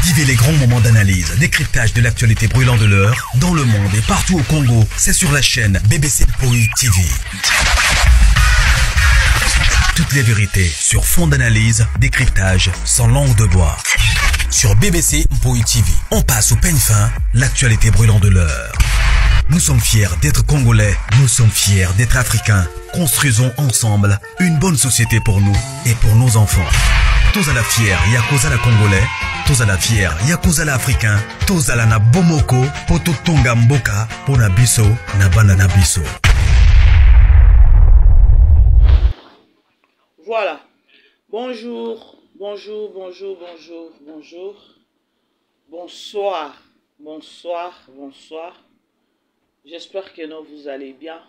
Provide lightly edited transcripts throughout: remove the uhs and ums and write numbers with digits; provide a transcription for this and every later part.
Vivez les grands moments d'analyse, décryptage de l'actualité brûlante de l'heure, dans le monde et partout au Congo. C'est sur la chaîne BBC Poi TV. Toutes les vérités sur fond d'analyse, décryptage, sans langue de bois. Sur BBC Mpoi TV, on passe au peigne fin l'actualité brûlante de l'heure. Nous sommes fiers d'être Congolais, nous sommes fiers d'être Africains. Construisons ensemble une bonne société pour nous et pour nos enfants. Tous à la fière, Yakoza la Congolais, tous à la fière, Yakoza la Africain, tous à la na Bomoko, Poto Tonga Mboka, Pona Biso, na Bana na Biso. Voilà. Bonjour, bonjour, bonjour, bonjour, bonjour. Bonsoir, bonsoir, bonsoir. J'espère que non, vous allez bien.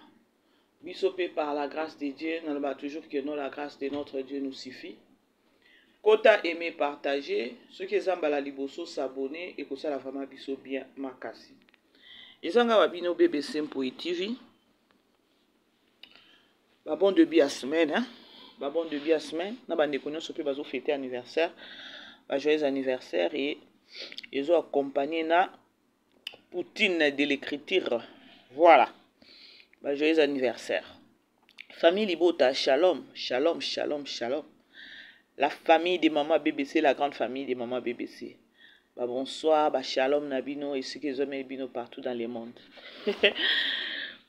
Biso pe par la grâce de Dieu, naloba toujours que non, la grâce de notre Dieu nous suffit. Kota aimer, partager, soki eza mbala liboso s'abonner ekosala vraiment biso bien makasi. Eza nga wa bino BBC Mpoyi TV. Ba bon début ya semaine, hein? Ba bon début ya semaine na bandeko nyonso pe bazo fêter anniversaire. Ba joyeux anniversaire et ezo accompagner na Poutine de l'écriture. Voilà. Ba joyeux anniversaire. Famille Libota, shalom, shalom, shalom, shalom. La famille de maman BBC, la grande famille de maman BBC. Ba bonsoir, ba shalom na bino et ce que les bino partout dans le monde.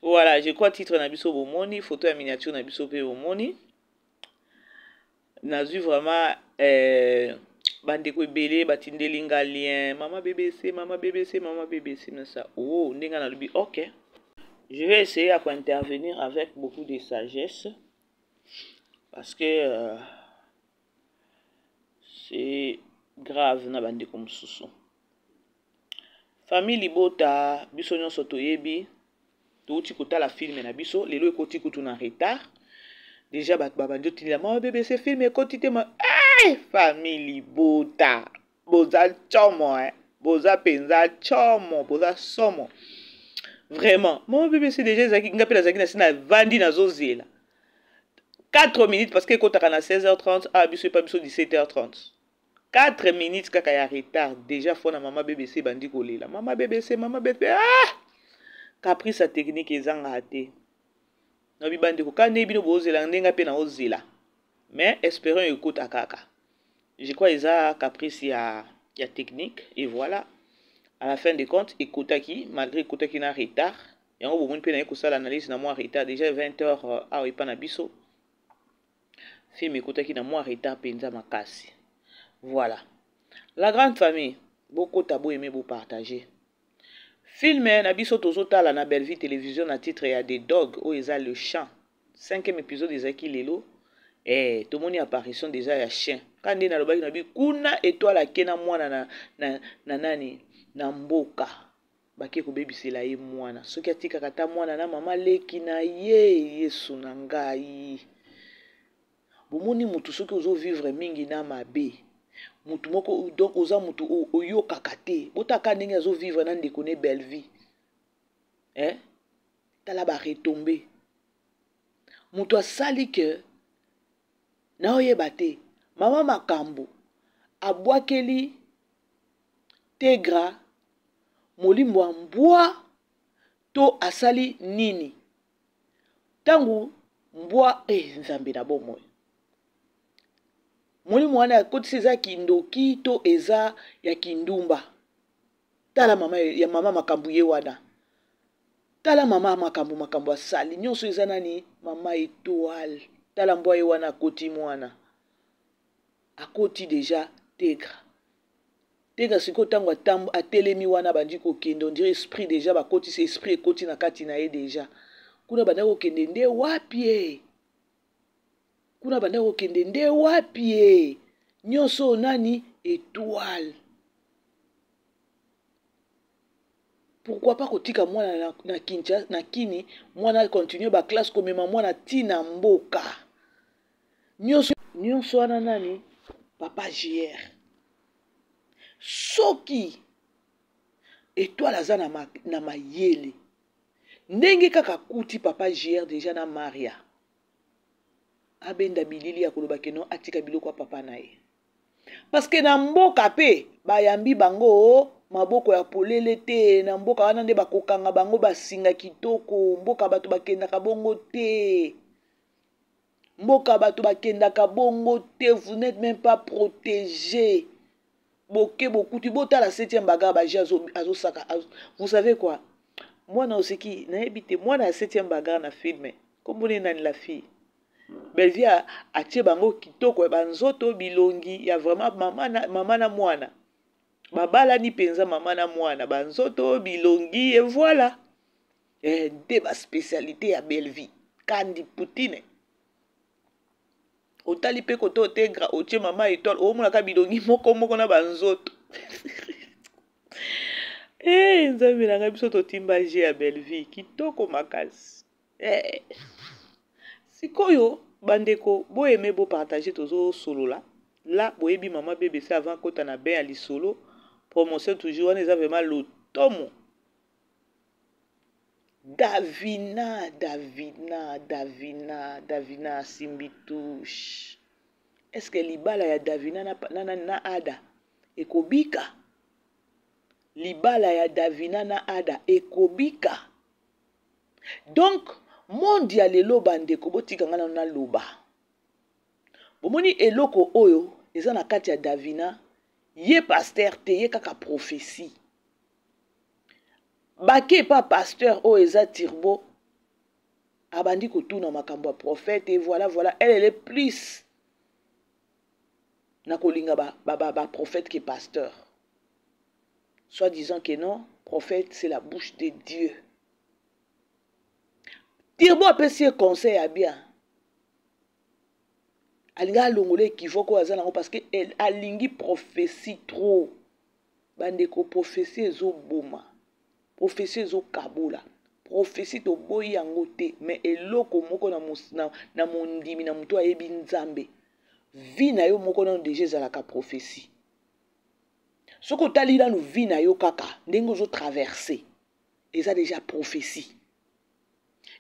Voilà, je crois titre na biso bomoni, photo ya miniature na biso pe bomoni. Nazwi vraiment eh, bandeko ebele batindeli nga lien mama bbc mama bbc mama bbc nasa oh ndenge nalobi ok je vais essayer ya kointervenir avec beaucoup de sagesse parce que euh, c'est grave na bandeko mosusu Famille libota biso nyonso toyebi touti kotala film na biso lelo ekoti kutu na retard deja bato babandi otindela mama bbc film ekoti te ma hey, famille libota boza ncomo eh. boza mpenza ncomo boza somo vraiment mama bbc deja ezalaki nga mpe nazalaki na si navandi nazozela 4 minutes parce que ekotaka na 16h30 awa ah, biso epa biso 17h30 4 minutes kaka ya retard déjà fo na mama bbc ebandi kolela mama bbc mama bbc ah! Caprice ya technique ezangaka te nabi bandeko kaka ndenge bino bozela ndenge mpe naozela mais espérons ekota kaka je crois eza caprice ya, ya technique et voilà à la fin de compte ekotaki malgré ekotaki na retard yango bomoni mpe naye kosala analyse na mwa retard déjà 20 heures euh, awa epa na biso Film ekotaki na mwa retard penza makasi. Voilà. La grande famille, bokota bo aimer bo partager. Film na biso tozotala na Bellevue Télévision na titre ya The Dog oyo eza le chant. Cinquième épisode ezalaki lelo. Eh, tomoni apparition déjà ya chien. Ka nde nalobaki na bi kuna étoile ake na mwana na, na, na nani na mboka. Bake kobebisela ye mwana. Soki atikaka ata mwana na mama leki na ye, Yesu na ngai. Bomoni mutu soki ozo vivre mingi na mabe. Mutu moko donc oza mutu oyokaka te. Botaka ndenge azo vivre na ndeko ne Bellevue. Eh? Tala ba retomber. Mutu asali que naoyeba te. Mama Makambo abwakeli Tegra molimo ya mbwa to asali nini ntango mbwa eh, nzambe na bomoi molimo wana akotisi eza kindoki to eza ya kindumba tala mama ya mama makambo ye wana tala mama makambo makambo asali nyonso eza nani mama etoile tala mbwa ye wana akoti mwana akoti deja tegra Tega sikoyo ntango atelemi wana abandi kokende on dirait esprit deja bakotisi esprit ekoti na kati na ye deja kuna banda kokende nde wapi e kuna banda kokende nde wapi e nyonso oyo nani etoile pourquoi pas kotika mwana na, na, kincha, na kini mwana continue baklasse komema mwana ti na mboka nyonso nyonso wana nani papa jr soki etoile aza na, ma, na mayele ndenge kaka akuti papa jr deja na maria abenda bilili ya koloba keno atika biloko ya papa na ye parceke na mboka mpe Bayambi bango maboko ya polele te na mboka wana nde bakokanga bango basinga kitoko. Mboka bato bakendaka bongo te. Mboka bato bakendaka bongo te. Vous n'êtes même pas protégé. Boke bokuti botala 7e bagarre baje azosaka. Vous savez quoi? Mwana oseki nayebi te mwana ya 7e bagarre na film. Kombo nini nani la fille? Bellevue atie bango kitoko ya banzoto bilongi ya vraiment mama na mwana. Babalani penza mama na mwana banzoto bilongi et voilà. Nde ba spécialité ya Bellevue. Kandi Poutine. Otali pe koto otegra otie mama étoile omonaka bilongi moko moko na banzoto. Nzambe na ngai biso totimba G ya Bellevue kitoko makasi. Sikoyo bandeko boyeme bo partager tozo solola la boyebi mama BBC avant kota na bain ya lisolo promotion toujours wana eza vraiment lotomo. Davina Davina Davina Davina asimbi touche. Est-ce que libala ya Davina na Ada ekobika? Libala ya Davina na Ada ekobika. Donc monde ya lelo bandeko botika nga nanu naloba. Bomoni eloko oyo eza na kati ya Davina, ye pasteur te, ye kaka prophétie. Bake pa pasteur oyo eza Turbo abandi kotuna makambo ya prophète et voilà voilà, elle est plus na kolinga ba prophète que pasteur. Soit disant que non, prophète c'est la bouche de Dieu. Turbo apesi ye conseil ya bien. Alinga alongola équivoque oyo aza nango parce que elle alingi prophétie trop. Bandeko prophétie ezoboma, prophétie ezokabola, prophétie toboyi yango te, mais eloko moko na mondimi na moto ayebi Nzambe. Vie na yo moko nano déjà ezalaka prophétie. Soki otali nano vie na yo kaka ndenge ozo traverser, eza déjà prophétie.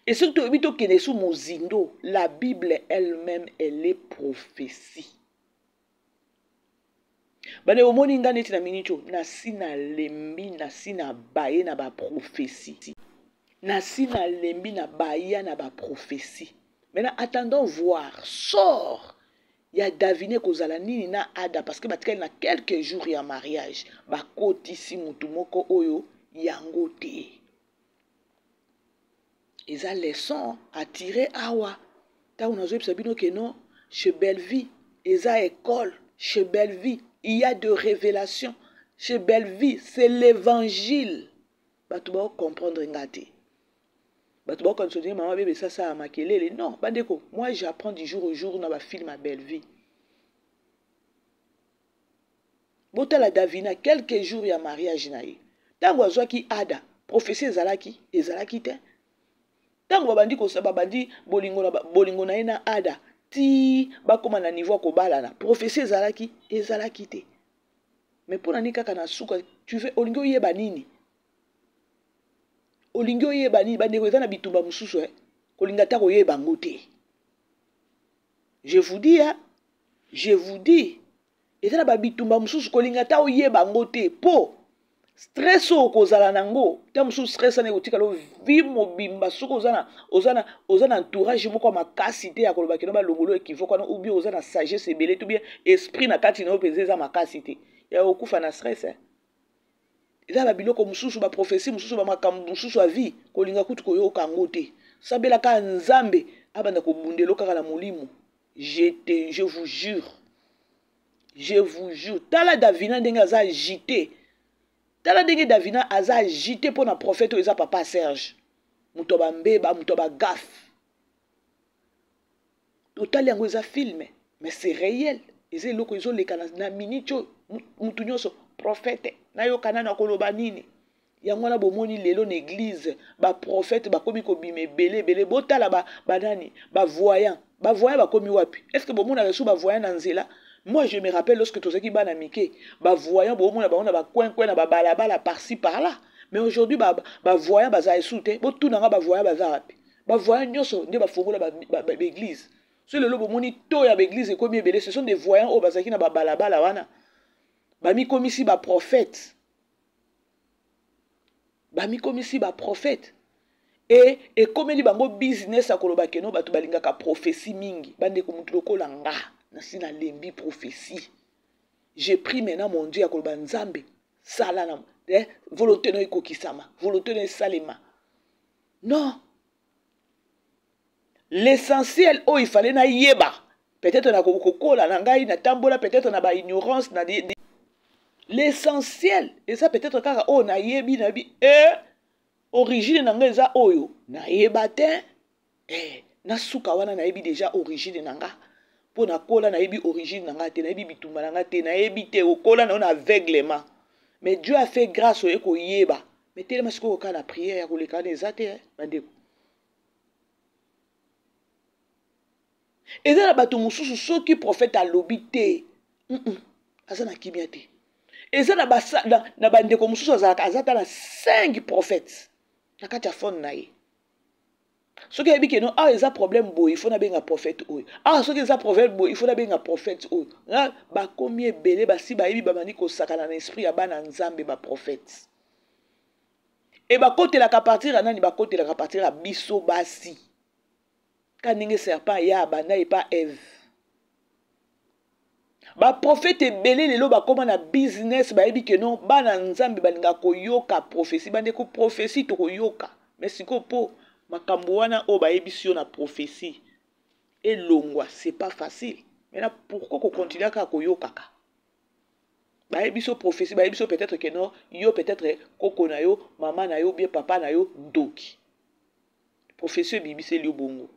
Et soki toyebi tokende sous mozindo, la Bible elle-même elle est prophétie. Bande omoni nga neti na minute oyo, nasi nalembi, nasi na baye na ba prophétie. Nasi nalembi na baya na ba prophétie. Maintenant attendons voir sort ya Davine kozala nini na Ada parce que batikali na quelques jours ya mariage bakotisi mutu moko oyo yango te. Eza leçon à tirer awa. Tango nazoyebisa bino que non, chez Bellevue eza école, chez Bellevue il y a de révélations, chez Bellevue c'est l'évangile. Bato ba comprendre nga te. Bato ba comprendre maman bébé ça ça makelele. Non, bandeko, moi j'apprends du jour au jour na ba film à Bellevue. Botala Davina quelques jours ya mariage na ye. Tango azwaki Ada, prophétie ezalaki, ezalaki te. Tango babandi kosa babandi bolingo na bolingo na ye na Ada, ti bakoma na niveau ya kobalana, prophétie ezalaki, ezalaki te. Mais pona ni kaka na suka, tu veux olingi oyeba nini? Olingi oyeba nini? Bandeko eza na bitumba mosusu, eh? Kolinga ta koyeba ngo te. Je vous dis, hein? Je vous dis, eza na ba bitumba mosusu kolinga ta oyeba ngo te po stress oyo kozala nango, ta mosusu stress wana ekotikala yo vie mobimba soki oza na entourage moko ya makasi te ya koloba kino balongolo équivoque wana, ou bien oza na sagesse ebele te, ou bien esprit na kati na yo mpenza eza makasi te ya kokufa na stress, hein. Eza ba biloko mosusu, ba prophétie mosusu, ba makambo mosusu ya vie kolinga kutu koyoka yango te. Sabelaka Nzambe abanda kobundelo kaka na molimo. Je vous jure. Je vous jure. Tala Davina ndenge aza agité. Tala ndenge Davina aza agité pour na prophète oyo eza papa Serge. Moto ba mbeba, moto ba gaffe. Totali yango eza film, mais c'est réel. Eza eloko ezoleka na minute oyo mutu nyonso prophète nayoka nanu akoloba nini. Yango wana bomoni lelo na église ba prophète bakomi kobima ebele ebele. Botala banani, ba voyant. Ba voyant bakomi wapi? Est-ce que bomona reçu ba voyant na nzela? Moi je me rappelle lorsque tozalaki bana mike, ba voyant bomona bango na ba coin coin na ba balabala par-ci par-là. Mais aujourd'hui ba voyant baza esu te. Botuna nga ba voyant baza wapi? Ba voyant nyonso nde bafongola ba église. So lelo bomoni to ya ba église ekomi ebele, ce sont des voyants oyo bazalaki na ba balabala wana. Bamikomisi baprofete, bamikomisi baprofete e ekomeli bango business ya koloba keno bato balingaka prophetie mingi. Bandeko, motu lokola nga nasi nalembi prophetie. J'ai pris maintenant mon Dieu ya koloba Nzambe sala na volonté no ekokisama, volonté no esalema. Non, l'essentiel oyo il fallait nayeba, peut-être na kokola na ngai natambola peut-être na baignorance na l'essentiel eza peut-être kaka oyo nayebi, nayebi origine na ngai eza oyo nayeba te. Nasuka wana, nayebi déjà origine na nga mpo nakola, nayebi origine na nga te, nayebi bitumba na nga te, nayebi te. Okola na yo na aveuglement, mais Dieu a fait grâce, oye koyeba. Mais telema sikoyo kaka na prière ya koleka wana eza te. Bandeko, eza na bato mosusu soki prophète alobi te, aza na kimia te. Eza na bandeko mosusu azalaka, aza ata na 5 prophètes na kati ya phone na ye. Soki ayebi ke no, awa eza problème boye, il faut nabenga prophète oyo. Awa soki eza problème boye, il faut nabenga prophète oyo. Bakomi ebele, basi bayebi, babandi kosakana na esprit ya bana Nzambe. Baprophète e bakotelaka partir ya nani? Bakotelaka partir ya biso basi, ka ndenge serpent ya abanda epa Eve. Baprofete ebele lelo bakóma na business, bayebi ke non, bana Nzambe balingaka koyoka prophétie. Bandeko, prophétie tokoyoka, mais sikoyo mpo makambo wana oyo bayebisi yo na prophétie elongwa, c'est pas facile. Maintenant, pourquoi kocontinue kaka koyokaka? Bayebi so prophétie, bayebi so peut-être ke non, yo peut-être koko na yo, mama na yo, bien papa na yo ndoki. Prophétie ebibiseli yo bongo,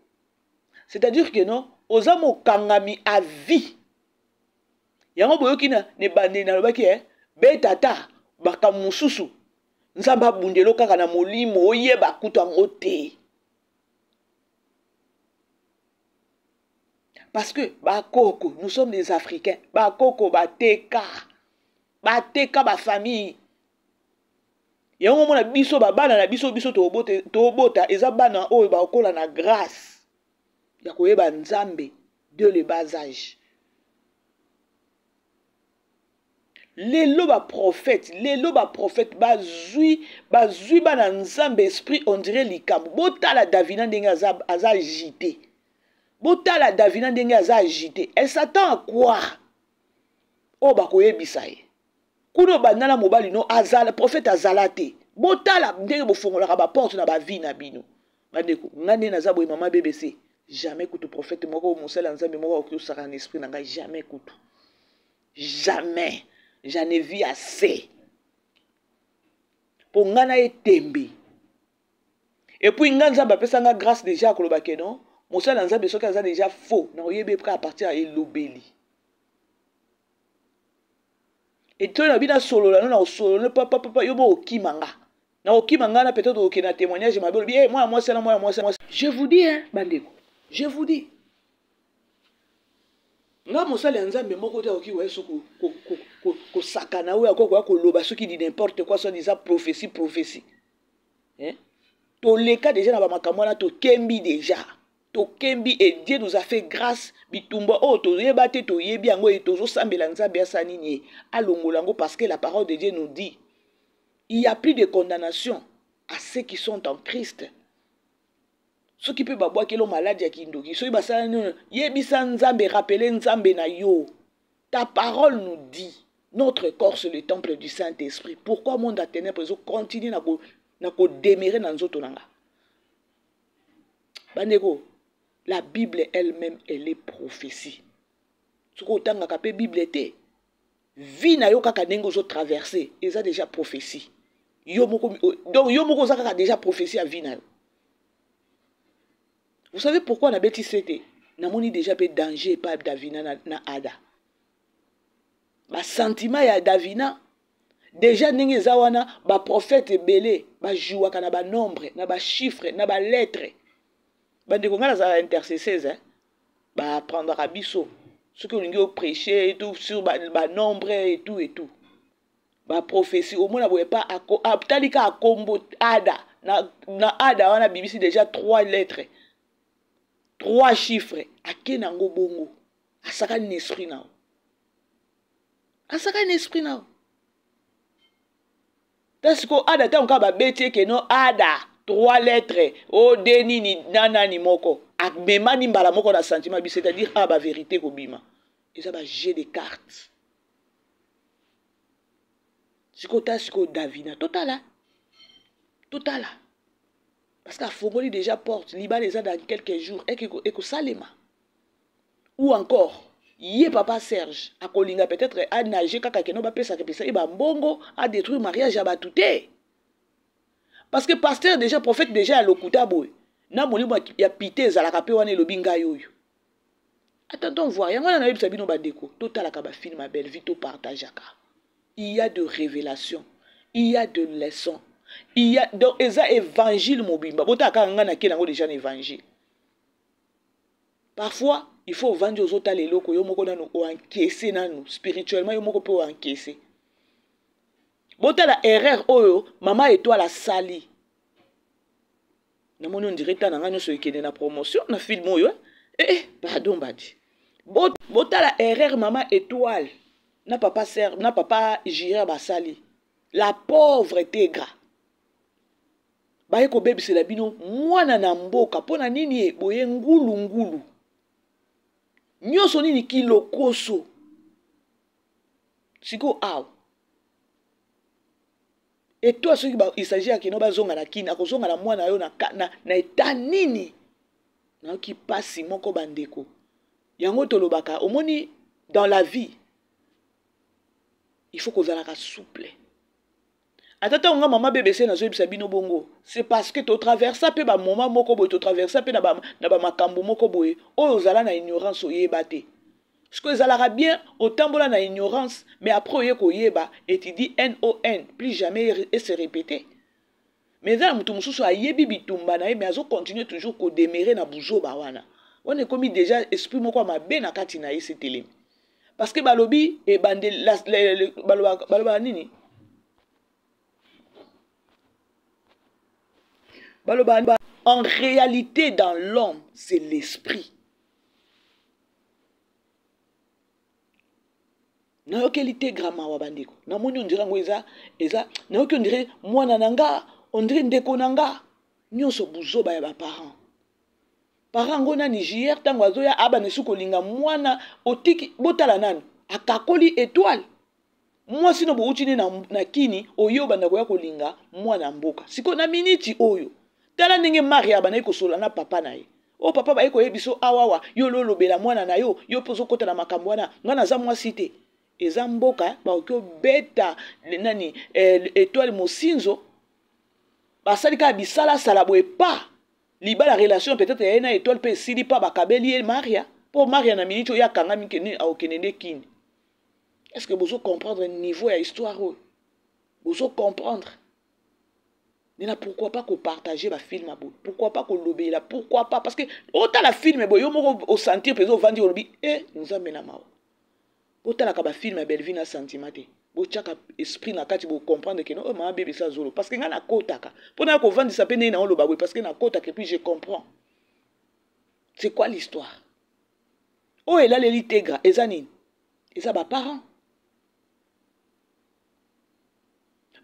c'est-à-dire que non, oza mokangami à vie. Yango boyoki na ebandeli nalobaki betata makambo mosusu, Nzambe abundelo kaka na molimo, oyeba kutu yango te, parce que bakoko, nous sommes des Africains, bakoko bateka, bateka bafamille. Yango omona biso, babana na biso, biso tobota eza bana oyo bakola na grâce ya koyeba Nzambe de le bas âge. Lelo baprofete, lelo baprofete bazwi bana Nzambe esprit, on dirait likambo. Botala Davina ndenge aza agité, botala Davina ndenge aza agité. Elle s'attend à quoi? Oyo bakoyebisa ye kuna, obanda na mobali no azala prophète, azala te. Botala ndenge bofongolaka baporte na bavie na bino. Bandeko, ngai nde naza boye, mama BBC, jamais kutu prophète moko, mosali ya Nzambe moko akoki osaka na esprit na ngai, jamais kutu, jamais. J'en ai vu assez mpo ngai na ye tembe. Et puis ngai, Nzambe apesa nga grâce déjà akoloba ke non, mosali ya Nzambe soki aza déjà faux, na oyebi près à partir ya elobeli. Etoyi na bino, asolola no na osolola papapapa, yo bo okima nga na okima nga na peut-être okende na témoignage mabe, olobi hey, mwana mwasi na mwana mwasi. Je vous dis, hein, bandeko, je vous dis, nga mosali ya Nzambe moko te akoki koya so kosakana oyo akoki koya koloba soki di n'importe quoi, soit disant prophétie, prophétie, hein? Toleka déjà na bamakambo wana, tokembi déjà, tokembi, et Dieu nous a fait grâce. Bitumba oyo toyeba te, toyebi yango e tozosambela Nzambe asala nini ye, alongola yango, parce que la parole de Dieu nous dit: il y a plus de condamnation à ceux qui sont en Christ. Soki mpe babwakeli maladi ya kindoki, soki basala nini, yebisa Nzambe, rappele Nzambe na yo. Ta parole nous dit: notre corps, c'est le temple du Saint-Esprit. Pourquoi monde ya ténèbre ezocontinue na kodemeurer na nzoto na nga? Bandeko, la Bible elle-même, elle est prophétie. Soki otangaka mpe Bible te, vie na yo kaka ndenge ozotraverse eza déjà prophétie. Yo moko, donc yo moko oza kaka déjà prophétie ya vie na yo. Vous savez pourquoi nabeti se te? Namoni déjà mpe danger epai Davina na Ada. Basentiment ya Davina déjà ndenge eza wana, baprofete ebele bajouaka na banombre, na bachiffre, na balettre. Bandeko, ngai nazala intercesseuse, eh? Baapprendaka biso soki olingi oprêche et tout sur banombre et tout et tout, baprophétie. Omona boye pa atali kaka kombo Ada, na Ada wana abimisi déjà trois lettres, trois chiffres, ake nango bongo, asakani na esprit na yo. Asakani na esprit na yo. Ta sikoyo Ada ntango kaka babeti ye keno Ada trois lettres o de nini na nani moko amemani mbala moko na sentiment bi c'est-à-dire a ba vérité kobima eza ba jeu de cartes. Sikoyo ta sikoyo Davina totala totala parce que afongoli déjà porte libala eza dans quelques jours ekosalema ou encore ye papa Serge akolinga peut-être a nager kaka keno bapesaka pesa ye bambongo a détruire mariage ya bato te parce que pasteur déjà prophète déjà ya lokuta boye na molimo ya pite ezalaka mpe wana elobi ngai oyo. Attendons voir. Yango wana nayebisa bino bandeko, totalaka ba film ya Bellevue, topartageaka. Il y a de révélations, il y a de leçons. Il y a donc eza évangile mobimba. Botala kaka ngai nake nango déjà na évangile. Parfois, il faut ovandi ozotala eloko yo moko nanu oencaisser nanu spirituellement yo moko mpe oencaisser. Botala erreur oyo mama Etoile asali. Namoni on dirait ta na ngai nyonso ekende na promotion na film oyo. Eh, eh, pardon badi. Botala erreur mama Etoile na papa Serge na papa Girard basali. La pauvre Tegra. Baye kobebisela bino mwana na mboka mpo na nini ye boye ngulu ngulu. Nyonso nini kilokoso. Siko awa. Et toi soki ba, il s'agit ya kino bazonga na kini, akozonga na mwana yo na, na, na etat nini? Nayoki pasi moko bandeko. Yango tolobaka, omoni dans la vie, il faut kozalaka souple. Ata ntango nga mama BBC nazoyebisa bino bongo, c'est parce que totraversa mpe ba moment moko boye, totraversa mpe na ba, na ba makambo moko boye, oyo ozala na ignorance oyeba te. Parce que ezalaka bien otambola na ignorance, mais après oye koyeba et tu dis NON, plus jamais et se répéter. Mais eza na moto mosusu ayebi bitumba na ye, mais azo continuer toujours kodemere na buzoba wana. Wana ekomi déjà esprit moko ya mabe na kati na ye setelemi. Parce que balobi ebande la, la, la, baloba, baloba nini? Baloba en réalité dans l'homme c'est l'esprit. Nayokeli te gramawa bandeko. Namoni on dirait yango eza eza nayoki on dirait mwana na nga, on dirait ndeko na nga. Nyonso buzoba ya ba parents. Parents yango nani JR tango azoya abana esu kolinga mwana otiki botala nani akakoli étoile. Mwasi no bouti ne na, na kini oye obanda koya kolinga mwana mboka. Siko na miniti oyo tala ndenge Maria abandaki kosola na papa na ye. O papa baye koyebi so awawa yo lolobela mwana na yo, yo mpe ozokota na makambo wana, nga naza mwasi te. Eza mboka bakoki obeta nani eh, étoile mosinzo basali kaka bisalasala boye pa libala relation peut-être ya ye na étoile mpe esili pa bakabeli ye Maria mpo Maria na miniti oyo akangami kende akokende nde kini. Est-ce que bozo comprendre niveau ya histoire oyo? Bozo comprendre? Nena pourquoi pas ko partager ba film boye? Pourquoi pas ko lobela? Pourquoi pas? Parce que otala film boye yo moko o sentir pezo ovandi olobi eh Nzambe na mawa. Botalaka ba film ya Bellevue na sentiment te. Botiaka esprit na kati bo comprendre que non oh mama bébé ça zolo parce que nga na kotaka. Pona ko vandisa pe ndenge na oloba boye parce que na kotaka et puis je comprends. C'est quoi l'histoire? Oyo elaleli Tegra eza nini? Eza ba parents.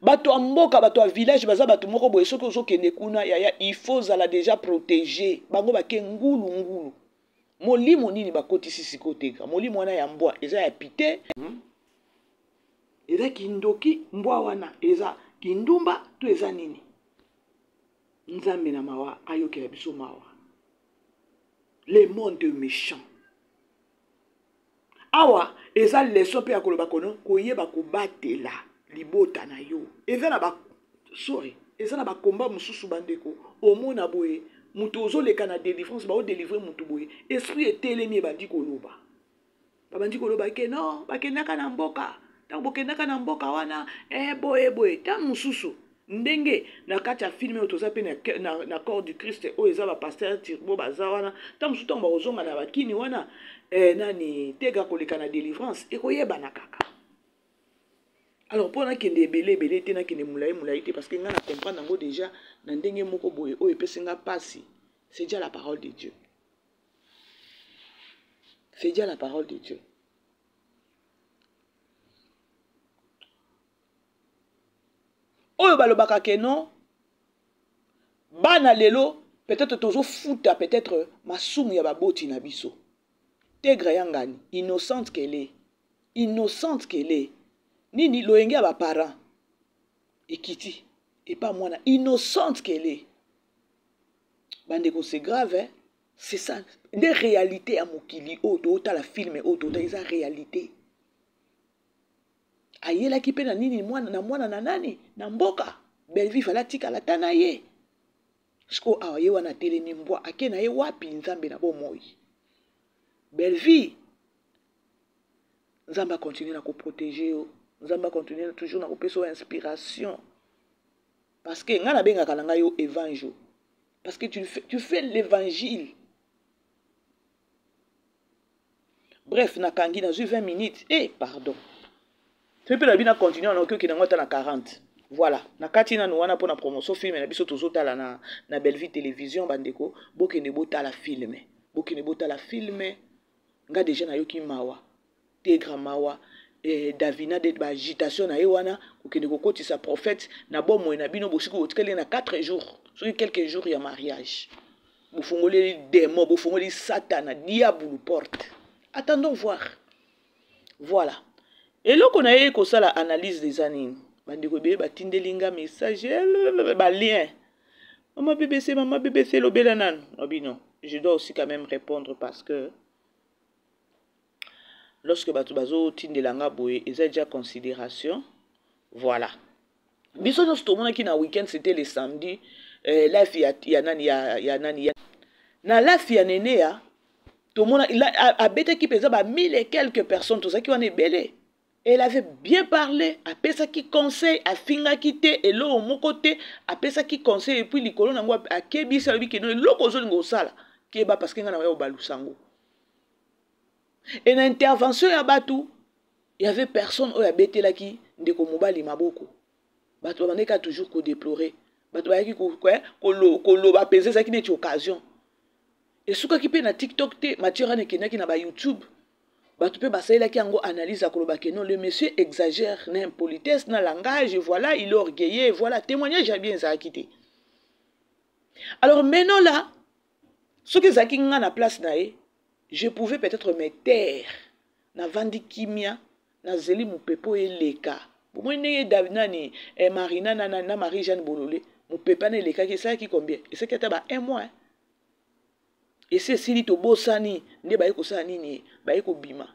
Bato ya mboka, bato ya village baza bato moko boye soki ozokende kuna yaya il faut zala déjà protégé. Bango bake ngulu ngulu. Molimo nini bakotisi sikoyo Tegra? Molimo wana ya mbwa eza ya pite. Eza kindoki mbwa wana eza kindumba to eza nini? Nzambe na mawa ayokela biso mawa. Le monde est méchant. Awa eza leçon pe ya koloba kono koyeba kobatela libota na yo. Eza na ba sorry, eza na ba combat mosusu bandeko omona boye mutu ozoleka na délivrance ba délivrer mutu boye esprit etelemi ebandi koloba. Babandi koloba ke non bakendaka na mboka ntango bokendaka na mboka wana eh, boye boye ntango mosusu ndenge na kati ya film oyo toza pe na corps du Christ oyo eza ba pasteur Turbo baza wana ntango mosusu ntango bakozonga na bakini wana eh, nani Tega koleka na délivrance ekoyebana kaka. Alors mpo nakende ebele ebele te, nakende molai molai te parce que ngai na comprendre yango déjà na ndenge moko boye oyo epesi nga pasi. C'est déjà la parole de Dieu. C'est déjà la parole de Dieu. Oyo balobaka ke non, bana lelo peut-être tozofuta peut-être masumu ya baboti na biso. Tegra ya ngani, innocente qu'elle est, innocente qu'elle est. Nini loyenge ya ba parents ekiti epa mwana innocente qu'elle est. Bandeko c'est grave hein? C'est ça nde réalité ya mokili oyo tootala film oyo tootala eza réalité. Ayelaki mpe na nini mwana na mwana na nani na mboka Bellevue fala atikala ata na ye. Sikoyo awa ye wana atelemi mbwa ake na ye wapi nzambe na bomoi. Bellevue nzambe akontinue na koprotege yo, nzambe akontinue toujours na kopesa yo inspiration. Parce que ngai nabengaka na ngai yo évangile. Parce que tu fais l'évangile. Bref, nakangi nazwi 20 minutes. Eh, pardon. Soki mpe nabi na continue na okoki nango ata na 40. Voilà, nakati nanu wana mpona promotion film na biso tozotala na, na Bellevue Télévision bandeko, bokende botala film. Bokende botala film. Nga déjà nayoki mawa. Tegra mawa. Eh, Davina de ba agitation na ye wana kokende kokotisa prophète na bomoi na bino bosiki botikali na 4 jours soki quelques jours ya mariage bofongoleli démon bofongoli satana diabulu porte. Attendons voir. Voilà, eloko na ye kosala analyse eza nini bandeko ebele batindeli nga message ba lien mama BBC, mama BBC lobela nanu bino. Je dois aussi quand même répondre parce que lorsque bato bazotindela nga boye eza déjà considération. Voilà, biso nyonso tomonaki na week-end, c'était le samedi, life ya, ya nani ya, ya nani ya, na life ya Nenea tomona abetaki mpenza ba mille et quelques personnes tozalaki wana ebele. Elle avait bien parlé, apesaki conseil, afingaki te eloko moko te, apesaki conseil et puis likolo nango akebisi alobi ke non eloko ozolinga osala keba parce que nga na oya obalusa yango. Et na intervention ya bato, il y avait personne oyo abetelaki ndeko mobali maboko. Bato babandaki toujours kodéplorer, bato bayaki koloba mpenza ezalaki neti occasion. Esukaki mpe na TikTok te, matière wana ekendaki na ba YouTube. Bato mpe basalelaki yango analyse ya koloba ke non, le monsieur exagère na impolitesse na langage, voilà, il est orgueilleux, voilà, témoignage ya bien ezalaki te. Alors maintenant là, soki ezalaki nga na place na ye, je pouvais peut-être me taire, navandi kimia, nazeli mopepe oyo eleka. Bomoni ndenge David nani Marina na, na, na Marie-Jeanne Bolole, mopepe wana elekaki, esalaki combien? Esalaki ata ba un mois. Esi esili tobosani nde baye kosala nini, baye kobima.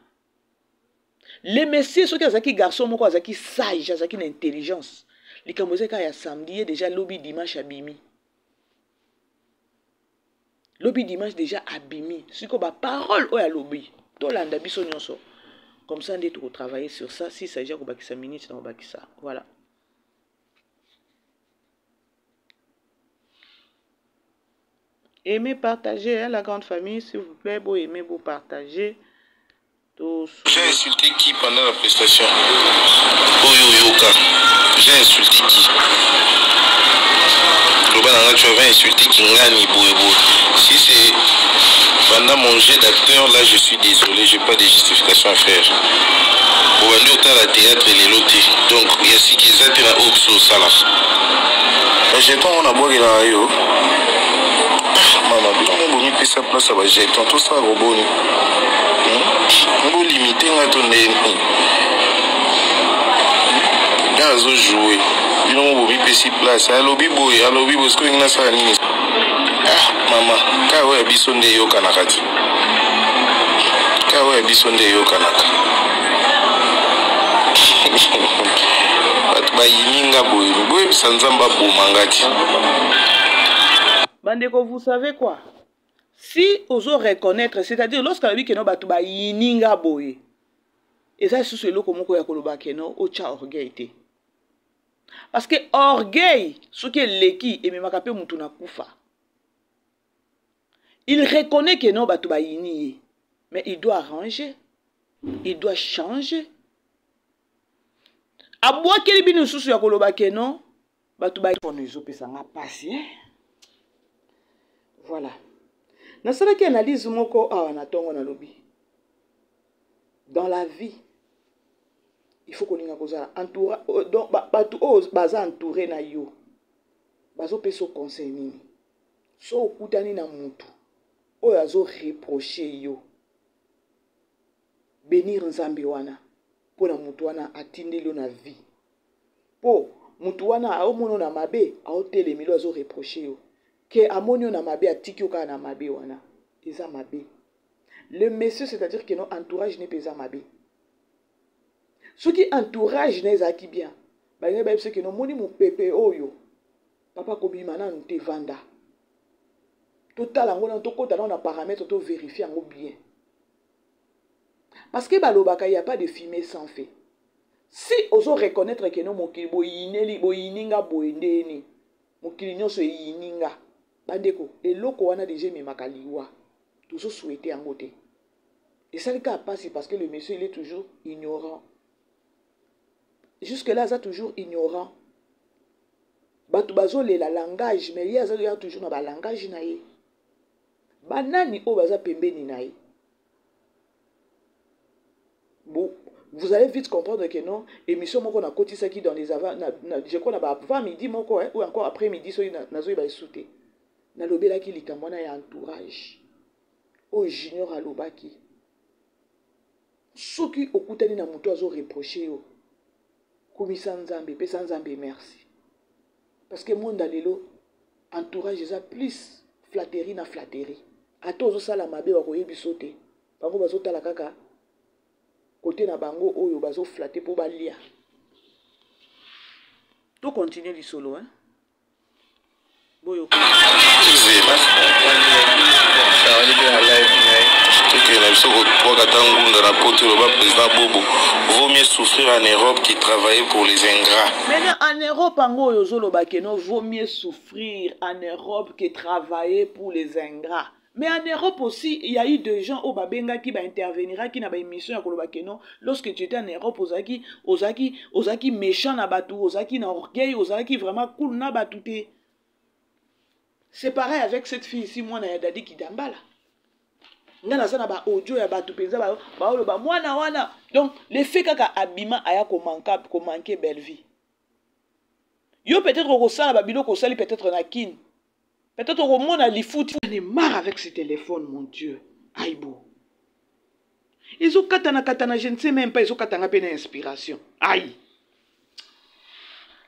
Le monsieur soki azalaki garçon moko azalaki sage, azalaki na intelligence. Likambo ezalaki kaka ya samedi, ye déjà lobi dimanche abimi. Lobi dimanche déjà abimi. Siko ba parole oyo alobi, tolanda biso nyonso. Comme ça nde toko travailler sur ça, si s'agit ya kobakisa minute na kobakisa. Voilà. Aimez, partagez, hein, la grande famille, s'il vous plaît, beau aimer, beau partager. J'ai insulté qui pendant la prestation? Oyo Yoka. J'ai insulté qui? Loba tu avais insulté Kingani Boebo. Si c'est pendant mon jeu d'acteur, là je suis désolé, j'ai pas de justification à faire. Obandi otala théâtre lelo te. Donc ya sika eza te na oyo biso osala. Bajeton wana abwakelaka yo. Mama, bino mo bomipesa place ya bajeton, tosala koboni. Bolimite nga to ndeni. Nga azojoue. Bino mo bomipesi place. Alobi boye, alobi boye, sikoyo nasala nini? Ah, mama, kaka oyo ya biso nde eyokanaka ti. Kaka oyo ya biso nde eyokanaka. Bato bayini nga boye, boyebisa Nzambe aboma nga ti. Bandeko, vous savez quoi? Si ozo reconnaître, c'est-à-dire lorsque alobi ke no bato bayini nga boye, eza lisusu eloko moko ya koloba ke no otya orgueil te. Parce que orgueil, soki eleki, ememaka pe mutu na kufa. Il reconnaît que non bato bayini ye, mais il doit arranger, il doit changer. Abwakeli bino lisusu ya koloba ke non bato ba kono ezopesa nga pasi, hein? Voilà. Nasalaki analyse moko awa na tongo nalobi. Dans la vie, Il faut kolinga kozala entouré, donc bato oyo baza entouré na yo bazopesa yo conseil nini? So okutani na mutu oyo azo reproche yo, bénir Nzambe wana mpo na mutu wana atindeli yo na vie, mpo mutu wana aomona yo na mabe, aotelemeli yo, azo reproche yo ke amoni yo na mabe, atiki yo kaka na mabe wana, eza mabe. Le monsieur, c'est-à-dire que no entourage ne mpe eza mabe. Soki entourage na ezalaki bien, balingi bayebi soki nomoni mopepe oyo, papa, kobima nanu te, vanda, totala yango nanu, tokɔta nano na paramètre, toverifie yango bien, parce que balobaka y a pas de fumée sans feu. Si ozo reconnaître ke no mokili boyineli, boyini nga boye, ndeni mokili nyonso eyini nga, bandeko, eloko wana deja ememaka liwa. Tozosouhaite yango te, esali kaka mpasi, parce que le monsieur, il est toujours ignorant jusque là, aza toujours ignorant. Bato bazolela langage, mais ye aza toujours na balangage na ye. Banani oyo baza pembeni na ye? Bon, vous allez vite comprendre que non, émission moko nakotisaki dans les avant na, je crois na ba avant midi moko, hein, ou encore après midi, soki nazoyeba esu te, nalobelaki likambo wana ya entourage oyo Junior alobaki. Soki okutani na moto azoreproche yo, kumisa Nzambe, pesa Nzambe merci, parce que monde ya lelo, entourage eza plus flatterie na flatterie. Ata ozosala mabe, bakoyebi so te, bango bazotala kaka kote na bango oyo bazoflatte mpo balia. Tocontinue lisolo, hein? Boyoka. Tokende na biso kobwaka ata ngunda na poto. Eloba président Bobo: vaut mieux souffrir en Europe que travailler pour les ingrats. Maintenant, en Europe yango oyo ozoloba ke no, vaut mieux souffrir en Europe que travailler pour les ingrats, mais en Europe aussi, il y a eu des gens oyo babengaki, bainterveniraki na baémission ya koloba ke non, lorsque tu étais en Europe, ozalaki méchant na bato, ozalaki na orgueil, ozalaki vraiment cool na bato te. C'est pareil avec cette fille ici, mwana ya Dadi Kidambala. Nga naza na baaudio ya bato mpenza baoloba mwana wana. Donc le fait kaka abima, aya komanke belle vie, yo peut-être okosala babiloko osali peut-être na Kine, peut-être okomona lifuti. J'en ai marre avec ce téléphone, mon Dieu. Aibo, ezokatana katana, je ne sais même pas, ezokatanga mpe na inspiration. Aïe,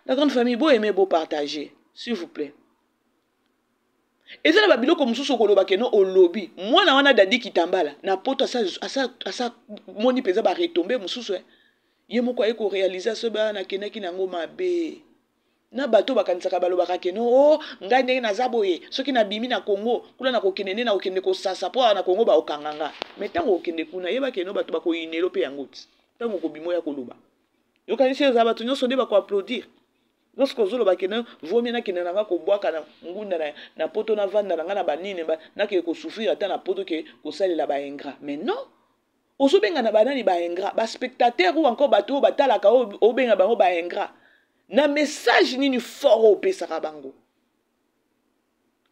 la grande famille, bo aimer, bo partager, s'il vous plaît. Eza na babiloko mosusu okoloba keno olobi mwana wana Dadi Kitambala na poto asa moni mpenza baretombées mosusu, eh. Ye moko aye koréaliser so bana nakendaki nango mabe na bato bakanisaka, balobaka keno o oh, ngai ndenge naza boye, soki nabimi na Congo kuna, nakokende nde nakokende kosasa mpo awa na Congo baokanga nga. Mais ntango okende kuna, yeba keno bato bakoyinelo mpe yango ti ntango okobima oya koloba. Yokanisi eza bato nyonso nde bakoapplaudir lorsque ozoloba kende vomi nakende na nga kobwaka na ngunda na poto, navanda na nga na banini, nakende kosouffrir ata na poto ke kosalela baingrat. Mais non, ozobenga na banani baingrat? Baspectateur ou encore bato oyo batalaka, obenga bango baingrat na message nini fort oyo opesaka bango?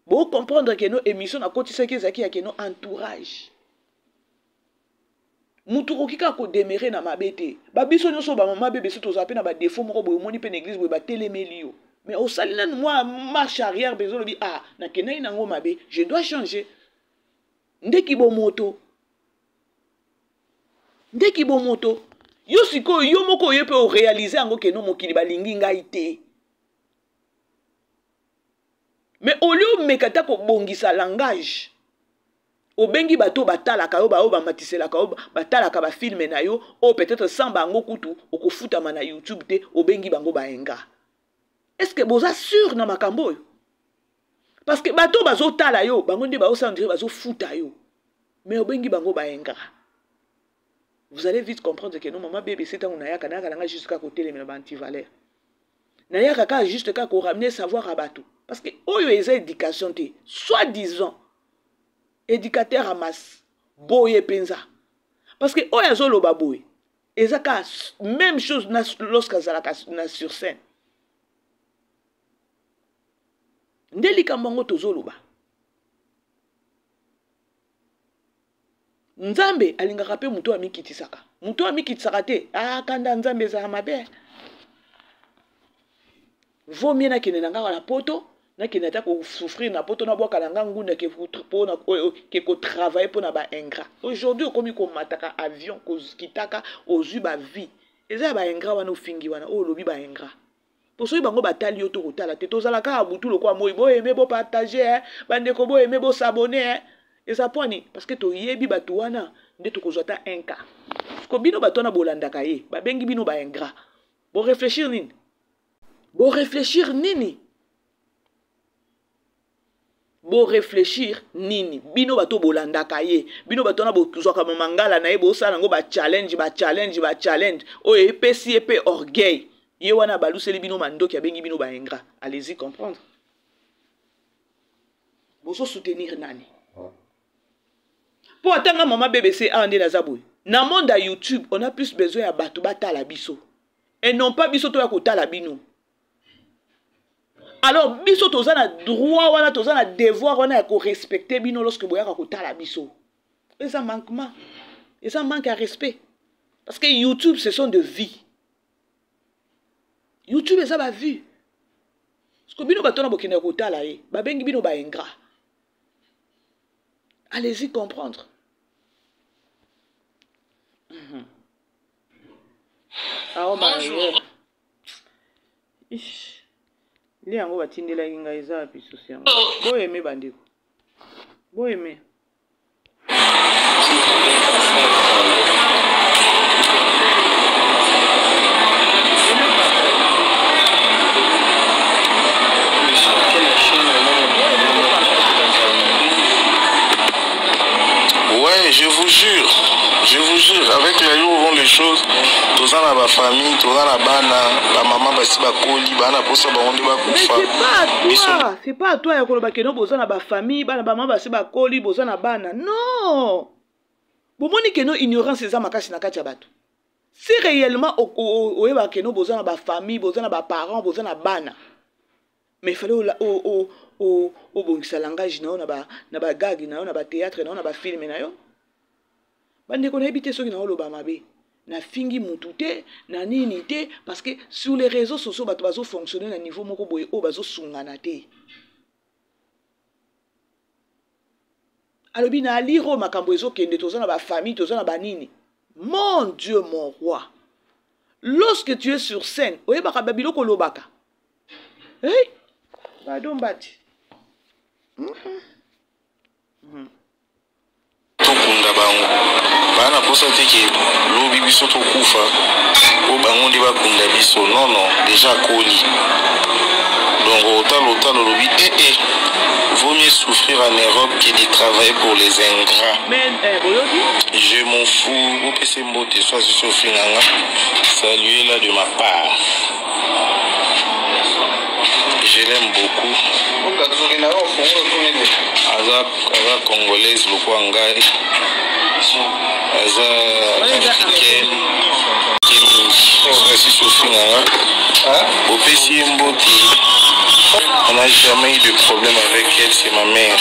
Bocomprendre ke no, émission nakotisaki ezalaki ya keno entourage. Mutu okoki kaka kodemeurer na mabe te. Babiso nyonso, bamama bebe, so tozala mpe na badéfaut moko boye. Omoni mpe na église boye batelemeli yo, mais osali nanu mwa marche arrière mpenza, olobi: ah, nakendaki nango mabe, je dois changer. Ndeki bomoto, ndeki bomoto. Yo sikoyo, yo moko oye mpe oréaliser yango keno mokili balingi ngai te, mais olie omeka ata kobongisa langage, obengi bato batalaka yo, baoyo bamatiselaka yo, batalaka bafilme na yo, oyo peut-être sans bango kutu okofutama na YouTube te, obengi bango baingrat. Est ce que boza sûr na makambo oyo? Parce que bato bazotala yo, bango nde baosala ndire bazofuta yo, mais obengi bango baingrat. Vous allez vite comprendre que non, mama BBC, ntango nayaka, nayaka nanga juste kaka kotelemela baantivaleur, nayaka kaka juste kaka koramener savoir ya bato, parce que oyo eza éducation te. Soit disant éducateur ya masse boye mpenza, parce que oyo azoloba boye eza kaka même chose na lorsque azalaka na sur scène. Nde likambo yango tozoloba, Nzambe alingaka mpe moto amikitisaka. Moto oyo amikitisaka te, ah, kanda Nzambe ezala mabe. Vaut mieux nakende na nga na poto, nakende ata ko souffrir na poto, nabwaka na nga ngunda ke ke ko travailler mpo na ba ingrat. Aujourd'hui okomi komataka avion, kokitaka, ozwi ba vie. Eza ya ba ingrat wana ofingi wana, oyo olobi ba ingrat. Po soki bango batali yo to kotala te, tozala kaka butu lokola moi, bo aimer, bo partager, hein. Bandeko bo aimer, bo s'abonner, hein. Eza pwani parce que toyebi bato wana nde tokozwa ata un cas. Ko bino bato wana bolandaka ye, babengi bino ba ingrat. Bo réfléchir nini? Bo réfléchir nini? Bo réfléchir nini? Bino bato bolandaka ye, bino bato wana bozwaka mangala na ye, bosala yango ba challenge, ba challenge, ba challenge oyo epesi ye pe orgueil. Ye wana baluseli bino mandoki, abengi bino ba ingrat. Allez-y comprendre. Bozo soutenir nani? Po atanga mama BBC awa nde naza boye. Na monde ya YouTube, on a plus besoin ya bato batala biso. Et non pas biso toya kotala bino. Alors biso toza na droit wana, toza na devoir wana ya ko respecter bino lorsque boyaka kotala biso. Eza manquement. Eza manque ya respect. Parce que YouTube, ce sont de vies. YouTube eza ba vues. Parce que bino bato na bokende kotala ye, babengi bino ba ingrat. Allez-y comprendre. Ah, oh, Bonjour. Ish. Nde yango batindelaki ngai eza wapi susi yango. Boyeme bandeko. Boyeme. Ouais, je vous jure, je vous jure, avec la où vont les choses, toza na ba famille, toza na bana, ba maman basi bakoli, bana posa bango nde bakufa. Mais c'est pas à toi, c'est pas à toi ya koloba que no boza na ba famille, bana ba maman basi bakoli, boza na bana. Non. Bomoni que no ignorance eza makasi na kati ya bato. Si réellement oyeba que no boza na ba famille, boza na ba parents, boza na bana. Mais il fallait obongisa langage na yo na ba gag na yo, na ba théâtre na yo, na ba film na yo. Bandeko nayebi te soki na oloba mabe. Na fingi mutu te, na nini te, parce que sur les réseaux sociaux bato bazo fonctionner na niveau moko boye oyo bazo sungana te. Alobi na aliro makambo ezokende, toza na ba famille, toza na ba nini. Mon Dieu, mon roi. Lorsque tu es sur scène, oyebaka ba biloko olobaka. Hey, pardon mbati. Tokunda bango. Baa na posa te ke lobi biso tokufa po bango nde bakunda biso. Non non, dejà akoli. Donc otala otala olobi eh eh, vaut mieux souffrir en Europe que de travailler pour les ingrats. Mais, eh, boyoki? Je m'en fous, bopesa mbote soit soki ofinga nga, saluez la de ma part. Je l'aime beaucoup. Aza, aza congolaise lokola ngai. Aza africaine. Kasi sofinga nga. Bopesi ye mbote. On n'a jamais eu de problème avec elle, c'est ma mère.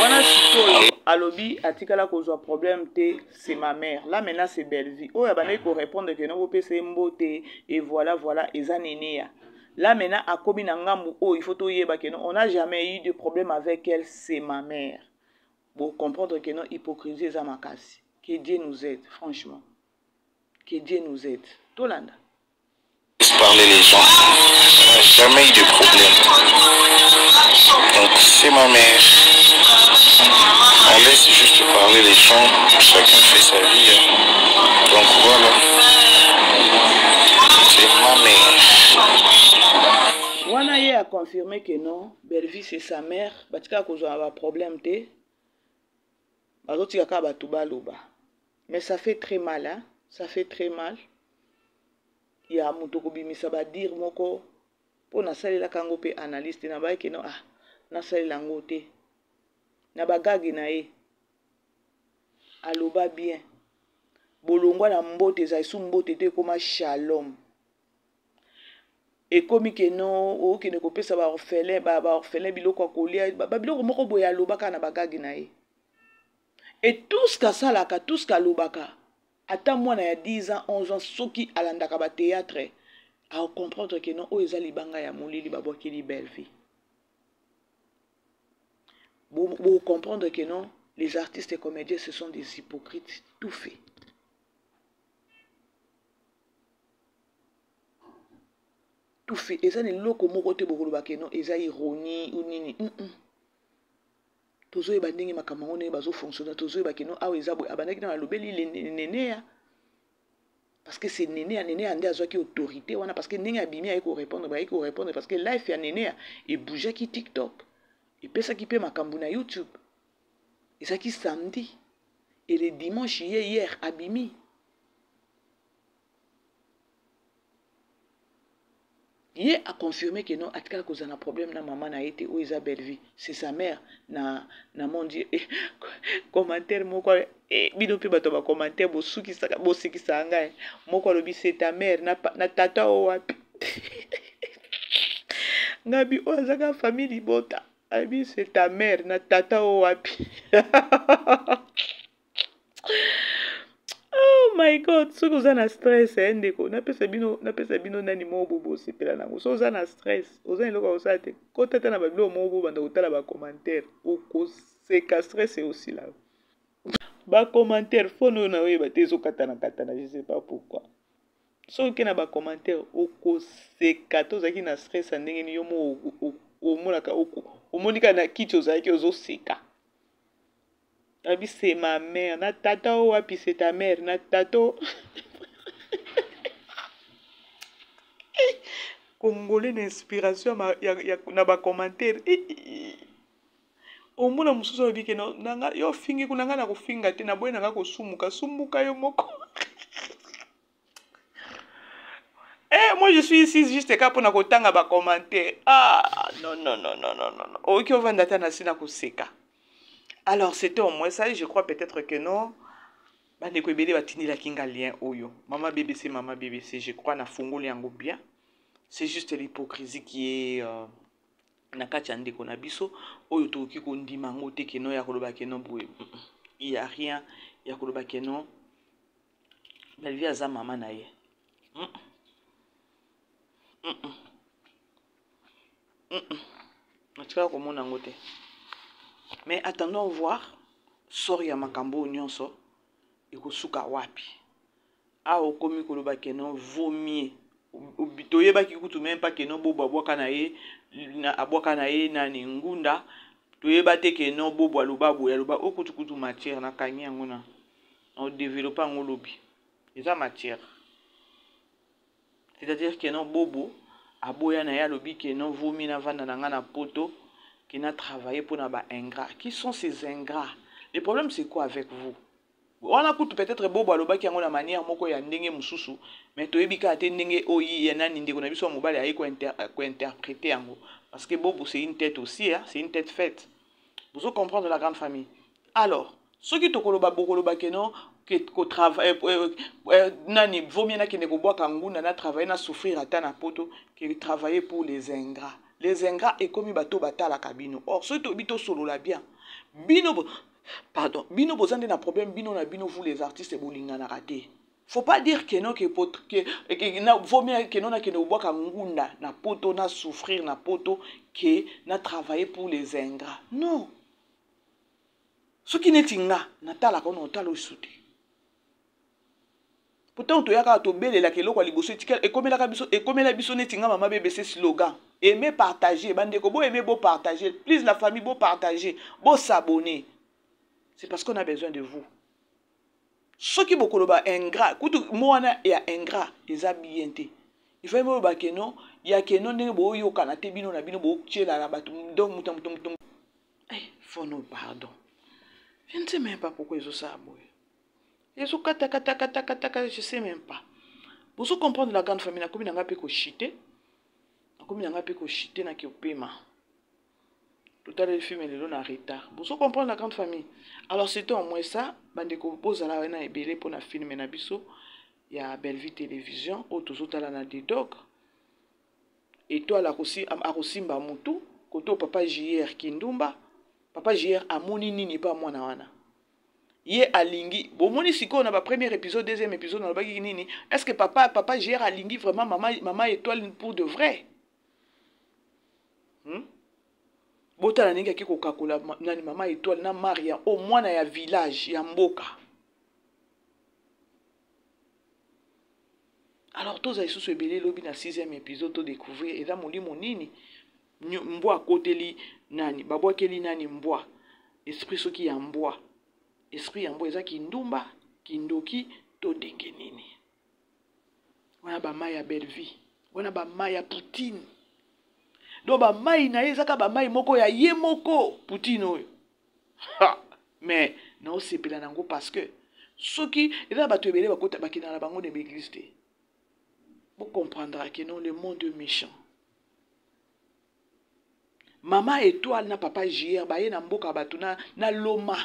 Wana sikoyo alobi atikala kozwa problème te, c'est ma mère. Là maintenant c'est Bellevue. Oyo abandaki ko répondre que non bopesa ye mbote et voilà voilà eza neneya. Là maintenant akomi na ngambu oyo il faut toyeba que non on n'a jamais eu de problème avec elle, c'est ma mère. Bon comprendre que non hypocrisie eza makasi. Que Dieu nous aide franchement. Que Dieu nous aide. Tolanda. Parler les gens. On n'a jamais eu de problème. Donc c'est ma mère. On laisse juste parler les gens. Chacun fait sa vie. Donc voilà. C'est ma mère. Wana ye a confirmé que non, Bellevue c'est sa mère. Batika kozwa ba problème te. Bazotika kaka bato baloba. Mais ça fait très mal, hein? Ça fait très mal. Ya moto kobimisa ba dire moko po nasalelaka yango pe analyste na bayeke no, ah, nasalela yango te. Na bagage na ye. Aloba bien. Bolongwa na mbote ezali su mbote te ekoma shalom. Ekomi ke no okende kopesa ba orphelin, ba orphelin biloko ya kolia, ba biloko moko boye alobaka na bagage na ye. Et tout ce qu'asalaka, tout ce qu'alobaka. Ata mwana ya 10 ans, 11 ans, soki alandaka ba théâtre, a comprendre que non, oyo eza libanga ya molili babwakeli Bellevue. Bo, bo comprendre que non, les artistes et comédiens, ce sont des hypocrites tout fait. Tout fait. Eza na eloko moko te bokoloba que non, eza ironie ou nini. Tozoyeba ndenge makambo yango ndenge bazofonctionne, tozoyeba que non, awa eza boye. Abandaki na alobeli Neneya, parce que c'est Neneya, Neneya nde azwaki autorité wana, parce que ndenge abimi aye korépondre, bayaki korépondre parce que life ya Neneya ebougeaki TikTok, epesaki mpe makambo na YouTube. Ezalaki samedi et le dimanche ye hier abimi. Ye a confirmé que non, atikala kozala na problème na mama na ye te, oyo eza Bellevue, c'est sa mère na na mon Dieu. Eh, commentaire moko, eh, bino mpe bato ba commentaire bosukisaka, bosekisaka ngai. Moko alobi c'est ta mère na, na tata oyo wapi? Ngabi oyo azaka famille libota, alobi c'est ta mère na tata oyo wapi? Oh my God, soki oza na stress, eh, ndeko, napesa bino nani moko bo bosepela nango. Soki oza na stress, oza na eloko ya kosala te, kota ata na babiloko moko bo banda kotala bacommentaire, okoseka, stress eosila. Bacommentaire phone oyo naoyeba te, ezokatana katana, je sais pas pourquoi. Soki oke na bacommentaire, okoseka. To ozalaki na stress ya ndenge nini, yo mo omonaka, omoni kaka na kiti ozalaki ozoseka. Abi c'est ma mère na tata oyo wapi? C'est ta mère na tata. Congolais na inspiration na bacommentaire, omona mosusu alobi ke nanga yo ofingi kuna, ngai na kofinga te, naboyi nanga kosumuka, sumbuka yo moko. Eh, moi je suis ici juste kaka mpona kotanga bacommentaire. Ah non, non, non, non, non, non, oyoki ovanda ata na si na koseka. Alors c'était au moins ça. Je crois peut-être que non, bandeko ebele batindelaki nga lien oyo, mama BBC, mama BBC, je crois nafungoli yango bien. C'est juste l'hypocrisie qui est na kati ya ndeko na biso oyo. Tokoki kondima yango te que non, ya koloba que non boye, il y a rien ya koloba que non, Bellevue aza mama na ye. Natikala komona yango te, mais attendons voir sort ya makambo oyo nyonso ekosuka wapi. Awa okomi koloba que non, vaut mieux toyebaki kutu même pas que non, Bobo abwaka na ye, abwaka na ye nani ngunda. Toyeba te que non, Bobo aloba boye, aloba oyo kutu kutu matière. Nakangi yango na odéveloppe yango lobi, eza matière. C'est-à-dire que non, Bobo aboya na ye, alobi que non, vaut mieux navanda na nga na poto ke na travailler mpona ba ingrat. Qui sont ces ingrats? Le problème, c'est quoi avec vous wana? Kutu peut-être Bobo alobaki yango na manière moko ya ndenge mosusu, mais toyebi kaka te ndenge oyo ya nani ndeko na biso ya mobali aye kointerpréter yango, parce que Bobo, c'est une tête aussi, hein? C'est une tête faite. Bozo comprendre la grande famille. Alors soki tokoloba, bokoloba que non, kotravaille nani, vaut mieux nakende kobwaka ngunda na travailler, na souffrir ata na poto ke travailler pour les ingrats. Les ingrats ekomi bato batalaka bino. Or soki toyebi, tosolola bien, bino, pardon, bino boza nde na problème, bino na bino, vous les artistes, bolinganaka te. Faut pas dire que non, que na, vaut mieux que non, nakende kobwaka ngunda na poto, na souffrir na poto ke na travailler pour les ingrats. Non, soki neti nga natalaka ono, otala osu te. Pourtant toyaka tobelelaka eloko ya liboso ekomelaka biso, ekomela biso neti nga mama BBC, slogan aimer, partager. Bandeko, bo aimer, bo partager, please la famille, bo partager, bo s'abonner, c'est parce qu'on a besoin de vous. Soki bokoloba ingrat, kutu mo wana ya ingrat eza bien te. Il faut boyoba que non, ya que non, ndenge boyokana te, bino na bino botiela na bato. Donc moto moto moto, eh, fono, pardon, je ne sais même pas pourquoi ezosala boye, ezokatakatakatakatakata, je sais même pas. Bozo comprendre la grande famille. Nakomi na ngai mpe koshite, nakomi na ngai mpe koshite, naki opema. Totaleli film lelo na retard. Bozo comprendre la grande famille. Alors c'était au moins ça. Bandeko, bozala wana ebele mpona film na biso ya Bellevue Télévision oyo tozotala na Dedog. Étoile akosimba mutu koto papa JR Kindumba. Papa JR amoni nini mpa mwana wana? Ye alingi, bomoni sikoyo na ba premier épisode, deuxième épisode nalobaki nini? Est-ce que papa papa JR alingi vraiment mama mama étoile pour de vrai? Botala ndenge ake kokakola nani mama étoile na Maria o mwana ya village ya mboka. Alors toza lisusu ebele lobi na sixième épisode to découvrir eza molimo nini mbwa akoteli nani, babwakeli nani mbwa, esprit soki ya mbwa, esprit ya mbwa eza kindumba, kindoki to ndenge nini. Wana ba mai ya Bellevue, wana ba mai ya Poutine. Donc ba mai na ye ezaka ba mai moko ya ye moko Poutine oyo. Ha! Mais naosepela nango parce que soki eza bato ebele bakota bakendaka na bango na église te. Bo comprendra que non, le monde est méchant. Mama Étoile na papa JR baye na mboka bato na, na Loma.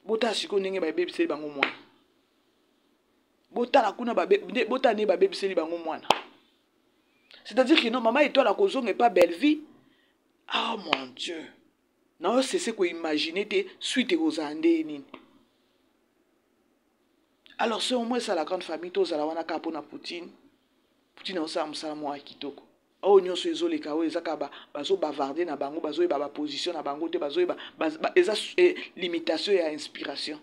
Botala sikoyo ndenge babebiseli bango mwana. Botala kuna botala ndenge babebiseli bango mwana. C'est-à-dire que non, mama Étoile akozonga epa Bellevue. Ah mon Dieu. Nayo cesse ko imaginer te suite ekozala nde nini. Alors c'est au moins ça la grande famille tozala wana kaka mpona Poutine. Poutine aosala mosala moko ya kitoko. Oyo nyonso ezoleka oyo eza kaka bazo bavarder na bango, bazoyeba ba position na bango te, bazoyeba eza limitation ya inspiration.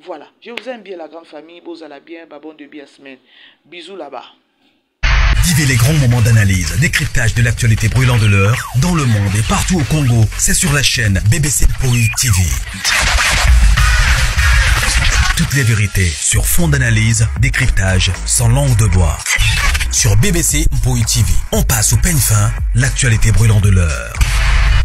Voilà, je vous aime bien la grande famille, bozala bien, ba bon début ya semaine. Bisous là-bas. Vivez les grands moments d'analyse, décryptage de l'actualité brûlante de l'heure, dans le monde et partout au Congo. C'est sur la chaîne BBC Mpoi TV. Toutes les vérités sur fond d'analyse, décryptage, sans langue de bois. Sur BBC Mpoi TV, on passe au peigne fin l'actualité brûlante de l'heure.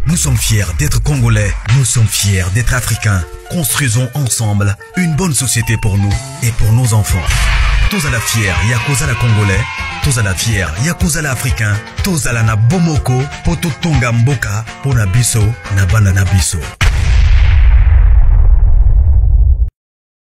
Nous sommes fiers d'être Congolais, nous sommes fiers d'être Africains. Construisons ensemble une bonne société pour nous et pour nos enfants. Tozala fier ya kozala Congolais, tozala fier ya kozala Africain, tozala na bomoko po totonga mboka pona biso na bana na biso.